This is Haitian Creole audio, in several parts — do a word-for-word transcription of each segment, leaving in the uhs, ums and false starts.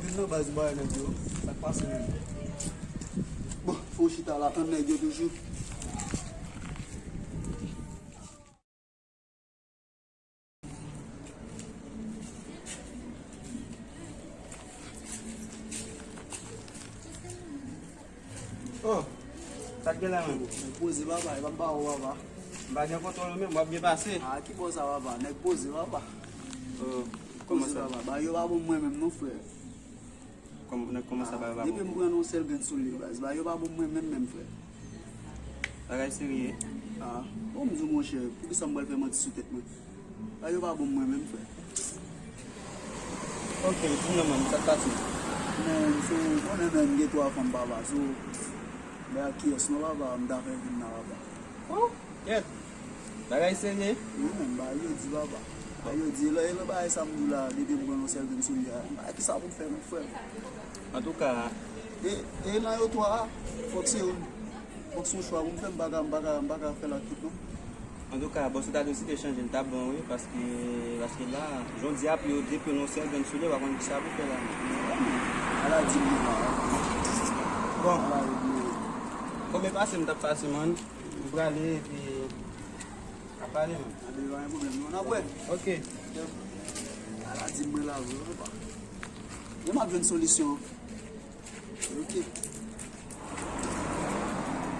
Vin nan baz m ba nèg yo. Sa k pase menm? Bon, fò w chita la, tann nèg yo toujou. Oh, sa k gen la menm? Nèg poze papa, e pa m pa wè w papa. M pa gen kontwòl ou menm, w ap byen pase. Ah, ki bò sa papa? Nèg poze papa. Oh, kòman sa? Poze papa. Ba yo pa bon mwen menm non frè. Kòm, nèg kòmanse a bay ba. Depi m pran yon sèl grenn soulye baz, ba yo pa bon mwen menm menm frè. Bagay serye. Ah, bon m di w monchè, poukisa m pral fè manti sou tèt mwen? Ba yo pa bon mwen menm frè. Ok, di m non man, sa k pase? Men, so, konnen men m gen twa fanm papa, so, bay ak kiyès non papa, m ta fè vin la papa. Oh, kèt. Bagay serye. Wi, men, ba yo di papa. Ba yo di, e lè, e lè bagay sa m di w la, depi m pran yon sèl grenn soulye a, m pa ki sa pou m fè non frè. Antouka. E, e nan yo twa a, fòk se youn. Fòk se yon chwa pou m fè, m pa ka, m pa ka, m pa ka fè l ak tout non. Antouka, bon, si w ta deside chanje, l t ap bon wi, paske, paske la, jan w di a, pou yo depi yon sèl grenn soulye, w pa konn ki sa pou fè la. Ala di m la. Bon. Ala di m la. Konbyen pase m t ap pase, man? M prale, epi, n ap pale, man. Anben, pa gen pwoblèm, non, n ap wè. Ok. Ala di m mwen la, vre, papa. Men m ap jwenn solisyon. Ok.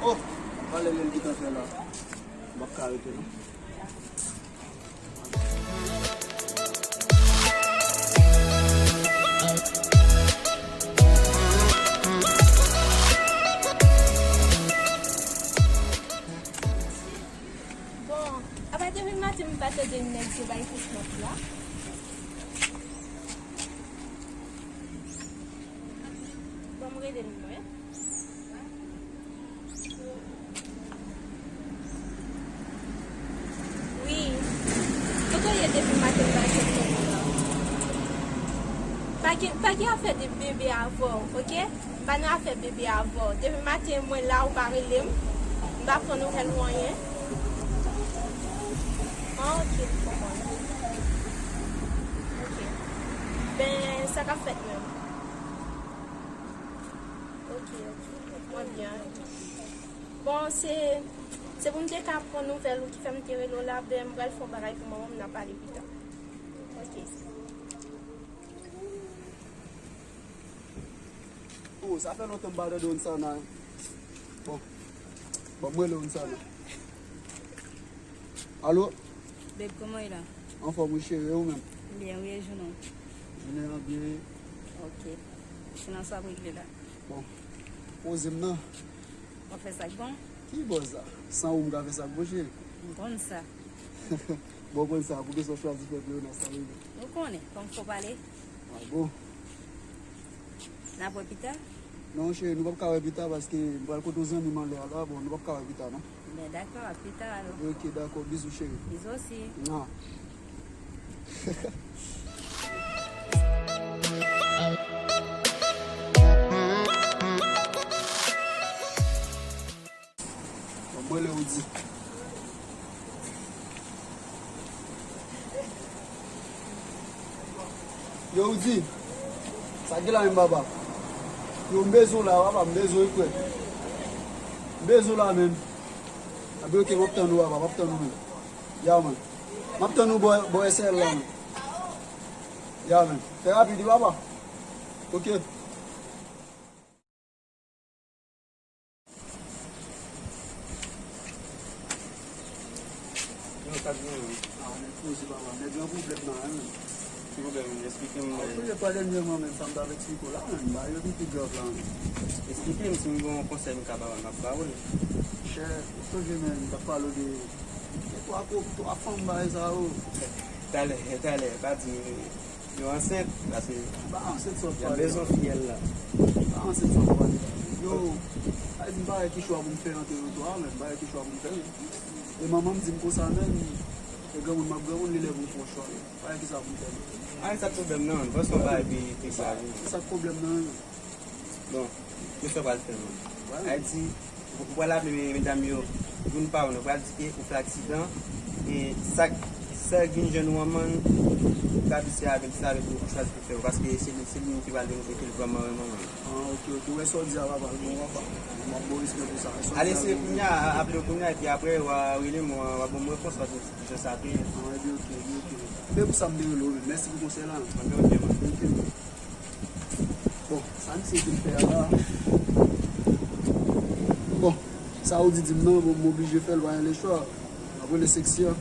Oh, valè lè l gentan fè la. M p ap ka rete non. Bon, apa depi maten m pa tande nèg yo bay kout mòt la. Ban m rele l mwen. Wi. Kote w ye depi maten m pa sot sòti la? Pa gen, pa gen afè de bebe avè w, ok? M pa nan afè bebe avè w. Depi maten mwen la, ou pa rele m. M pa pran nouvèl ou anyen. Ah, ok, m konprann. Ok. Ben, sa k ap fèt menm? Ok, ok. Mwen byen. Bon, se, se pou m te ka pran nouvèl ou ki fè m te rele w la, ben, m pral fè yon bagay pou manman m, n a pale pita. Ok. Oh, sa fè lontan m pa tande Ronsana. Bon. Bon, mwen rele Ronsana. Alo? Babe, kòman w ye la? Anfòm wi cheri, e ou menm? M byen wi, e jounen w? Jounen an byen wi. Ok. Se nan sa w ap regle la? Bon, poze m nan. W ap fè sa k bon? Ki bò sa? San ou m ka fè sa k bon cheri? M konn sa. Bon, w konn sa, poukisa w chwazi fè pou Jonas sa rive? Ou konnen, kòm fò pale. Ah bon? N ap wè pita? Non cheri, nou p ap ka wè pita paske m pral kote yon zanmi m anlè a la, bon, nou p ap ka wè pita non. Ben dakò, a pita alò. Ok, dakò, bizou cheri. Bizou osi. Mwa. Bon, mwen rele Woody. Yo, Woody, sa k gen la menm papa? Yo, m bezwen w la, papa, m bezwen w wi frè. M bezwen w la menm. Anben, ok, m ap tann ou, papa, m ap tann ou menm. Ya, man. M ap tann ou bò, bò S L la, man. Ya, man. Fè rapid wi, papa. Ok. Yo, sa k gen menm? Ah, nèg poze papa, nèg gen pwoblèm nan, hein, menm. Ki pwoblèm? Eksplike m. Ah, ou toujou pale dènyèman, menm, sa m t ap eksplike w la, menm, bagay yo vin pi grav la, menm. Eksplike m, si m gen yon konsèy m ka ba w, m ap ba w l. Chè, ou sonje, menm, m t ap pale w de, de twa ko-, twa fanm, bagay sa yo. Talè, talè, pa di m. Yo ansent, paske. Pa ansent sa w pale. Y ap bezwen fiyèl la. Pa ansent sa w pale. Yo, sa vle di m pa wè ki chwa pou m fè ant yo twa, men m pa wè ki chwa pou m fè, men. E manman m di m konsa, men, e granmoun m ap granmoun, li lè pou m fè yon chwa, men. Pa wè ki sa pou m fè, men. Ay, sa k pwoblèm nan, men. Pran sa w bay epi te sa, men. Sa k pwoblèm nan, men. Bon, men sa w pral fè, man. Sa vle di, ou pral aple medam yo, youn pa youn, ou pral di ke ou fè aksidan, e sa k, Sè k vin jwenn ou an, man, ou ka di se avè l, se avè l pou chwazi pou fè yo, paske se li, se li menm ki pral demontre ke l vrèman renmen w. Ah, ok, ok. Ou wè sa w di a, papa, l bon, papa. M ap ba w respè pou sa. Sa w di a, se kounye a, aple yo kounye a, epi apre, w a rele m, w a, w a ban m repons, w a di m kijan sa te ye. Ah, ebyen, ok, ebyen, ok. Ebyen, pou sa, m te rele w, mèsi pou konsèy la. Ok, ok, man. Ok, man. Bon, sa misye te fè a la. Bon, sa ou di di m nan, bon, m oblije fè l, pa gen lechwa. M ap rele Sexy a.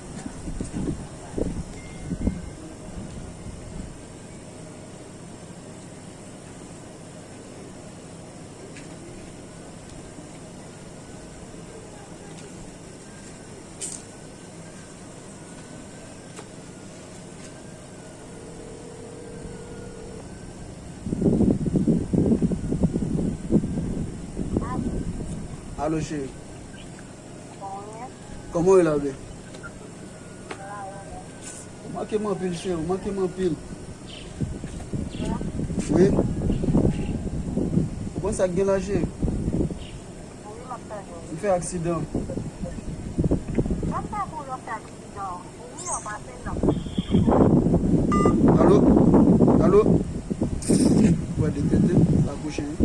Alo, cheri. Kòman w ye la, bebe? Ou manke m anpil, cheri, ou manke m anpil. Wi. Ou konn sa k gen la, cheri? M fè aksidan. Alo? Alo? Wè, de tete, la kouche wi.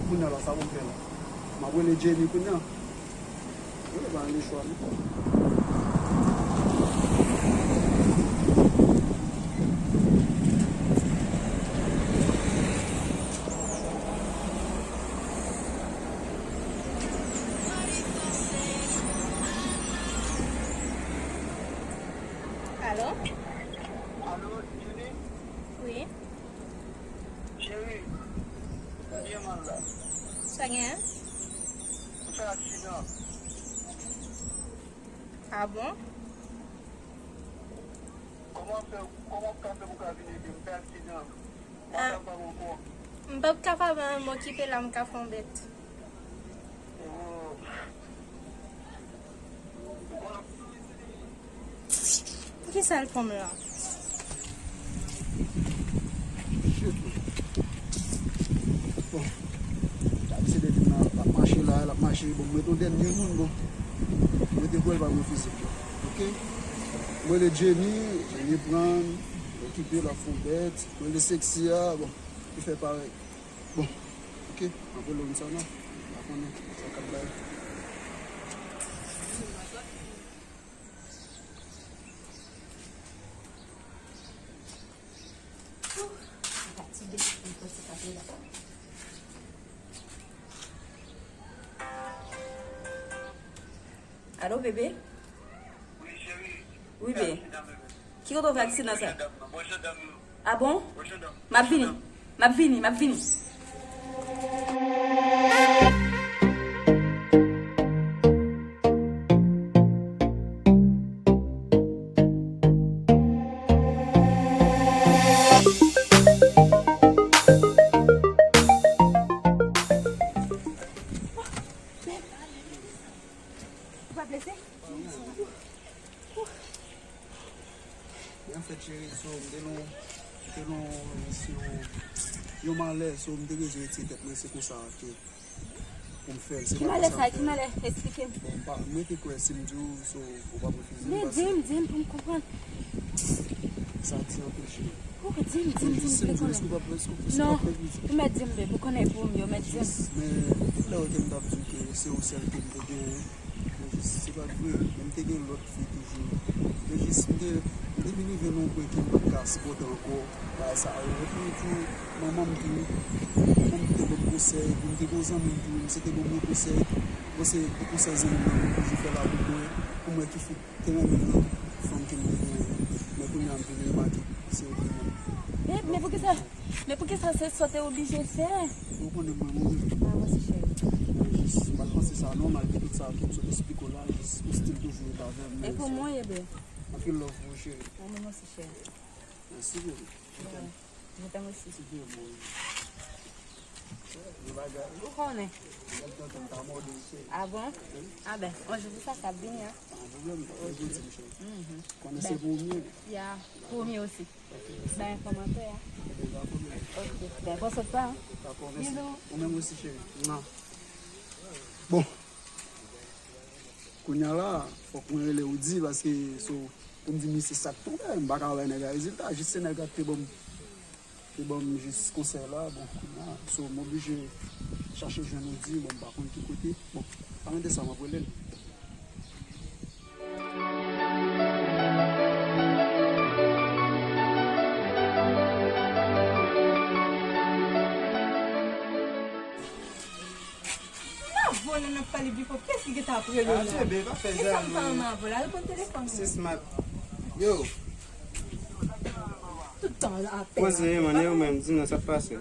Kounye a la, sa pou m fè la? M ap rele Jenny kounye a. Wi, pa gen lechwa non. Alo? Alo, Jenny? Wi. Cheri, m byen mal la. Sa gen? M fè aksidan. Ah bon? Kòman fè, kòman w ka fè pou w ka vin ede m? M fè aksidan. M pa kapab ankò. M p ap kapab, m okipe la, m ka fè yon bèt. Oh. Poukisa l pran m la? Shit, man. Bon. Sa misye te di m nan, l ap mache la, l ap mache. Bon, mwen te yon dènye moun, bon. Mwen te kwè l p ap refize m, bon. Ok? Mwen rele Jenny, Jenny pran m, okipe l, ap fè yon bèt. Mwen rele Sexy a, bon, li fè parèy. Bon, ok, m ap rele w sa non. Pa konnen sa k ap bay. Alo, bebe? Wi, cheri. Wi, be. Ki kote w fè aksidan sa? Ah bon? M ap vini. M ap vini, m ap vini. Ou pa blese? Men anfèt, cheri, so, m te nan, m te nan, si yon, yon malè, so, m te bezwen retire tèt mwen, se konsa ke pou m fè l. Se pa konsa m fè l. Ki malè sa? Ki malè? Esplike m. Bon, m pa, mwen te kwè si m di w, so, ou p ap refize m. Men di m, di m pou m konprann. Sa di anpil, cheri. Ou di m, di m, di m, m vle konnen. Non, ou mèt di m, bebe, ou konnen pou m yo, mèt di m. Men tout lè yo te m t ap di w ke se ou sèl ke m te genyen. Men jis, se pa t vre. Men m te gen lòt fi toujou. Men jis, m te, m te vin rive nan yon pwen ke m pa t ka sipòte ankò bagay sa yo. Epi tou, manman m tou, manman m te ban m konsèy, epi m te gen yon zanmi m tou, misye te ban m yon konsèy. Bon, se konsèy zanmi m nan, mwen toujou fè la pou mwen, pou mwen ki fout te renmen nan fanm ke m te genyen. Men kounye a, m vin remake se yo ki renmen m. Men, men poukisa, men poukisa se sa w te oblije fè? Ou konnen mwen mouri. Ah, mèsi, cheri. Men jis, m pa t panse sa non, malgre tout sa ke m sot esplike w la, jis ou still toujou rete avè m. E pou mwen, bebe. Anpil love pou ou, cheri. Pou mwen osi, cheri. Mèsi, bebe. Je t'aime. Je t'aime aussi. Ou konnen. Ah bon? Ah ben, on jour sa, sa ap vini, hein? Mhm. Konnen se pou ou menm. Ya, pou ou menm osi. Bay yon kòmantè, hein? Ok, ben, pran swen pa, hein? Dakò, mèsi. Bizou. Ou menm osi, cheri. Bon. Kounye a la, fòk mwen rele Roody, paske so, pou m di misye sa k tonbe, m pa ka bay nèg la rezilta, jis se nèg la ki te ban m, te ban m jis konsèy la, bon, kounye a, so, m oblije chache jwenn Roody, bon, m pa konn ki kote, bon, pa mete sa, m ap rele l. N ap vole, n ap pale pi fò. Kiyès ki gentan ap rele w la? Bebe, pa fè jalou. Ki sa m pa renmen avè w la? Reponn telefòn ou. Se smart. Yo. Tout tan apèl. Poze, man, e ou menm, di m nan sa k pase.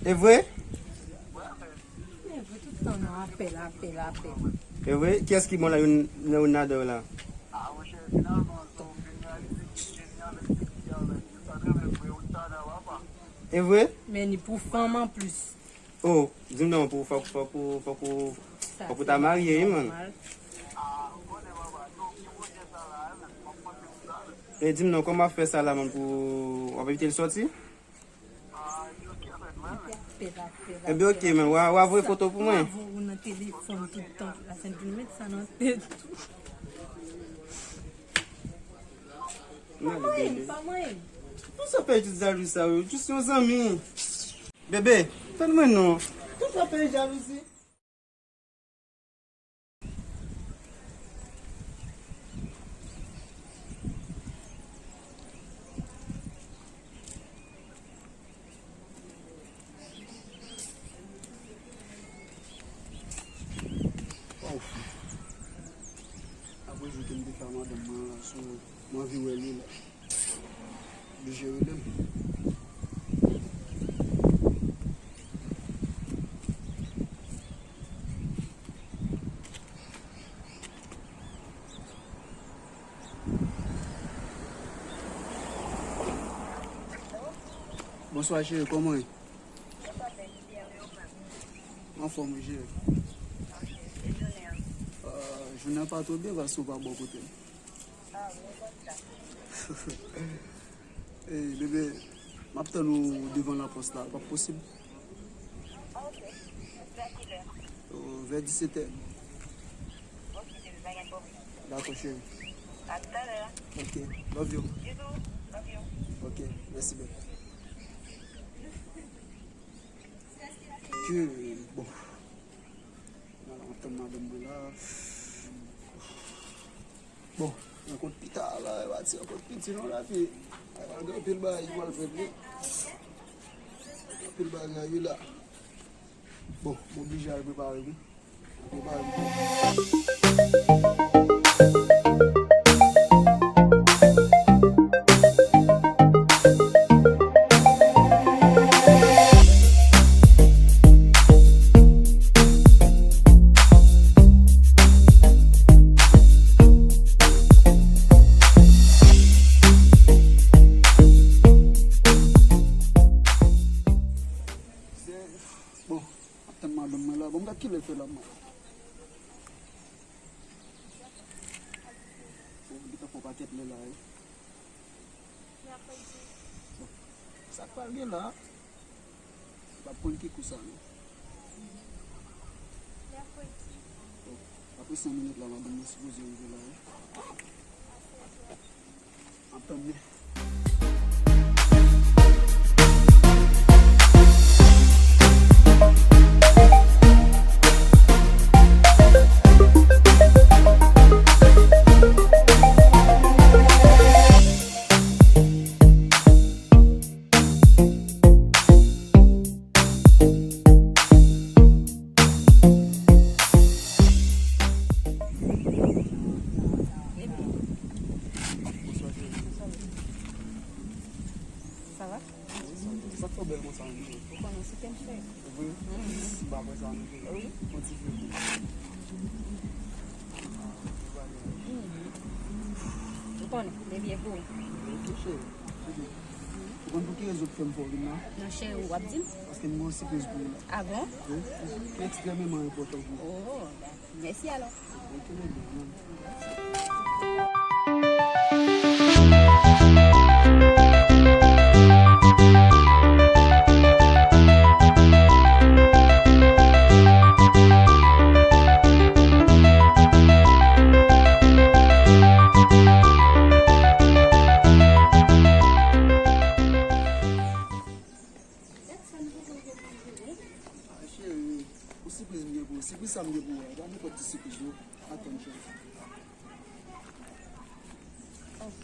E vre? E vre, tout tan nan apèl, apèl, apèl. E vre? Kiyès ki bon la, youn, nan youn ladan yo la? E vre? Men ni pou fanm anplis. Oh, di m non, pou, fòk, fòk ou, fòk ou, fòk ou ta marye, wi, man. E di m non, kòman w ap fè sa la, man, pou w ap evite l sòti? Ebyen, oke, man, w a, w a voye foto pou mwen. Ou nan telefòn tout tan. La Sent Vin met sa nan tèt ou. Pa manyen, pa manyen. Pou sa fè jis jalouzi sa, wi. Jis yon zanmi. Bebe, tann mwen non. Tout sa fè jalouzi. Ouf. Apre jou ke m te fè a madanm mwen an la, so, m anvi wè li la. Oblije rele m. Bonswa, cheri, kòman w ye? Anfòm, wi, cheri. Euh, jounen an pa twò byen, paske w pa bò kote m. Ey, bebe, m ap tann ou devan lapòs la, l p ap posib? Oh, vè disetè. Dakò, cheri. Ok, love you. Ok, mèsi, bebe. Ke, bon. Mwen al antann madanm mwen la. Bon, rankont pita la, e pati rankont piti non lavi. Ay, gen anpil bagay ki pral fèt wi. Anpil bagay wi la. Bon, m oblije al prepare m. Prepare m. Bon, ap tann madanm mwen la. Bon, m gad kilè l fè la, man. Bon, li ta fè yon pakèt lè la, wi. Bon, sa k pral gen la? M p ap konn ki kou sa, non. Bon, apre senk minit la, madanm mwen sipoze rive la, wi. Ap tann li. Sa va? Sa k fè w bèl konsa menm? Ou konnen se ke m fè. Ou vre? M pa kwè sa non. Wi. Yon ti fè. Ou konnen, depi e pou ou. Ok, cheri. Ou konn pou ki rezon k fè m fè w vin la? Non, cheri, w ap di m. Paske m gen yon sipriz pou ou la. A bon? Wi, ki ekstrèmeman enpòtan pou ou. Oh, ben, mèsi alò. Ok, bebe, man.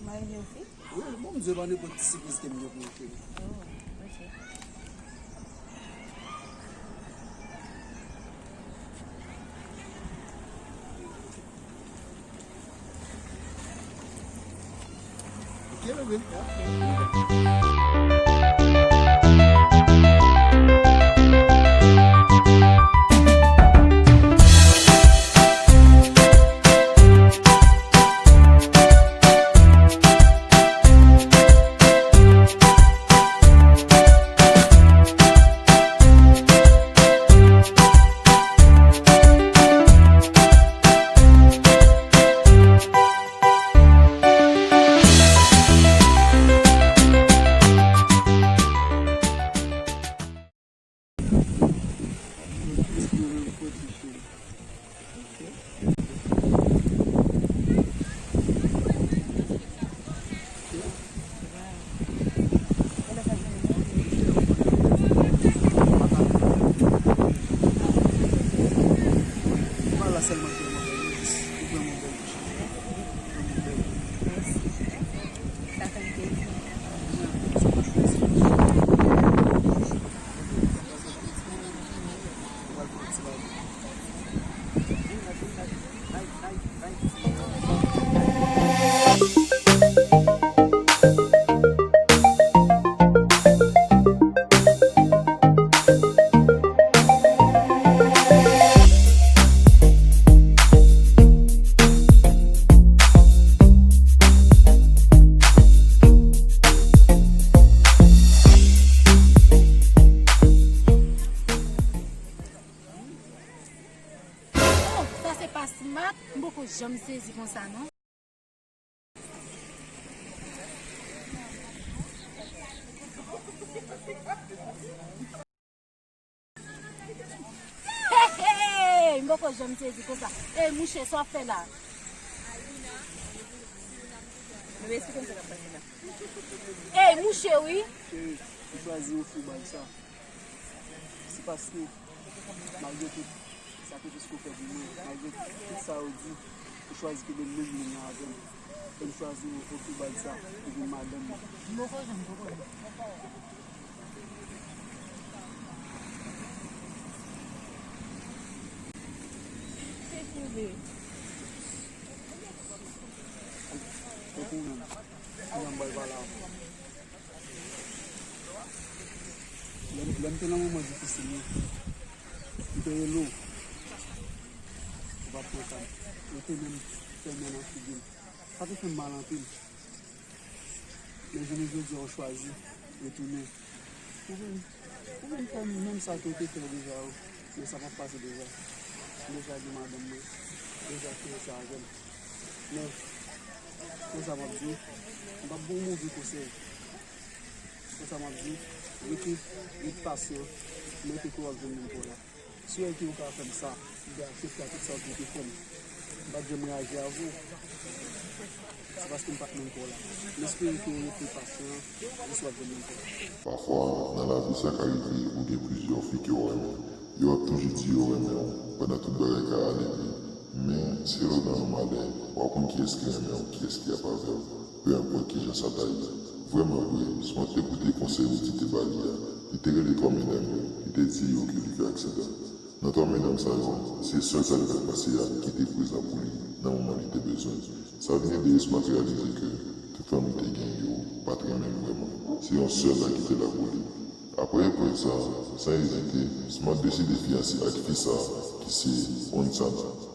Marye osi? Wi, bon, Bondye pa nenpòt ti sipriz ke m gen pou ofri. Oh, ok. Ok, bebe. Oh, sa se pa smat, m poko janm sezi konsa non. Hey, hey, m poko janm sezi konsa. Ey, mouche, sa w ap fè la? Bebe, esplike m sa k ap pase la. Ey, mouche, wi. Cheri, m chwazi ofri w bag sa. Se paske, malgre tout sakrifis ke w fè pou mwen, malgre tout sa yo di, ou chwazi kenbe menm liy lan avè m. E m chwazi ofri w bag sa pou vin madanm mwen. M poko janm, m poko janm. Tankou menm, kijan m pral pale avè w? Lè m, lè m te nan moman difisil mwen, m te rele w, ou pa t pran ka m. Ou te menm fè men nan figi m. Sa te fè m mal anpil. Men jounen jodi a, ou chwazi retounen. Ou vin, ou vin fè menm sa ke w te fè deja yo. Men sa p ap pase deja. M deja gen madanm mwen. M deja fini sa avè l. Men, konsa m ap di w, m p ap ba w move konsèy. Konsa m ap di w, rete, rete pasyan, men rete kwè w ap jwenn moun pa w la. Si w wè ke ou ka fè m sa, m te aksepte a tout sa w te fè m. M pa t janm reyaji avè w. Se paske m pa t menm pa w la. M espere ke w rete pasyan, jis w ap jwenn menm pa w la. Pafwa, nan lavi, sa ka rive, ou gen plizyè fi ke w renmen. Yo ap toujou di yo renmen w, pandan tout bagay ka ale byen. Men, se lè w nan yon malè, w ap konn kiyès ki renmen w, kiyès ki ap avè w, pe enpòt kijan sa ta ye. Vrèman vre, Smat te koute konsèy Woody te ba li a, li te rele twa medam yo, li te di yo ke li fè aksidan. Nan twa medam sa yo, se sèl sa li pa t panse a ki te prezan pou li nan moman li te bezwen. Sa vin ede Smat reyalize ke tout fanm li te gen yo pa t renmen l vrèman. Se yon sèl la ki te la pou li. Apre eprèv sa, san ezite, Smat deside fiyanse ak fi sa ki se Onsana.